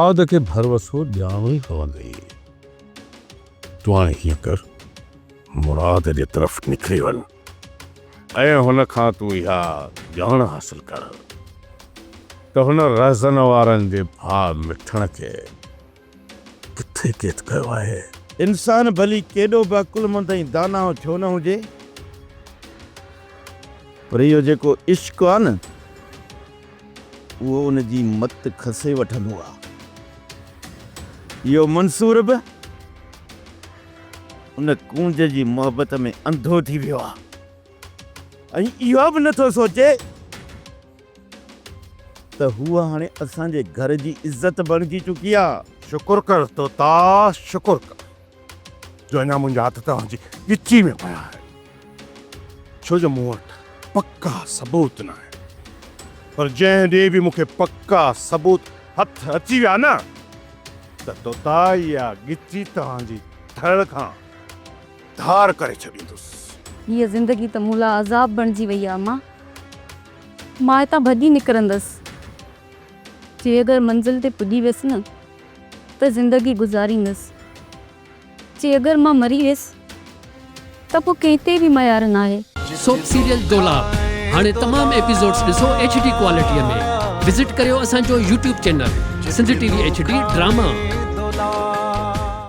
مراد کي ڀروسو ڏيارڻو ئي پوندئي. تون هاڻي هيئن ڪر، مراد جي طرف نڪري وڃ ۽ هن کان تون اها ڄاڻ حاصل ڪر ته هن رهزن وارن جي ڀاء مٺڻ کي ڪٿي قيد ڪيو آهي. انسان ڀلي ڪيڏو به عقلمند ۽ داناء ڇو نه هجي، پر اهو جيڪو عشق آ نه، اهو ان جي مت کسي وٺندو آ. اهو منصور به ان ڪونج جي محبت ۾ انڌو ٿي ويو آ ۽ اهو به نٿو سوچي ته هوء هاڻي اسان جي گهر جي عزت بڻجي چڪي آ. شڪر ڪر طوطا شڪر ڪر جو اڃا منهنجا هٿ توهان جي ڳچي ۾ پيا آهن. ڇو جو مون وٽ پڪا ثبوت نه آهن. پر جنهن ڏينهن به مون کي پڪا ثبوت هٿ اچي ويا نه ته طوطا اها ڳچي توهان جي ڌڙ کان ڌار ڪري ڇڏيندس. هيء زندگي ته مون لاء عذاب بڻجي وئي آ امان. مان هتان ڀڄي نڪرندس. جي اگر منزل تي پڄي ويس نه ته زندگي گذاريندس. جي اگر مان مري ويس ته پوء ڪنهن تي به ميار ناهي. سوپ سيريل دولاب هاڻي تمام ايپيسوڊس ڏسو ايڇ ڊي ڪوالٽي ۾ وزٽ ڪريو اسان جو YouTube channel Sindh T V H D drama.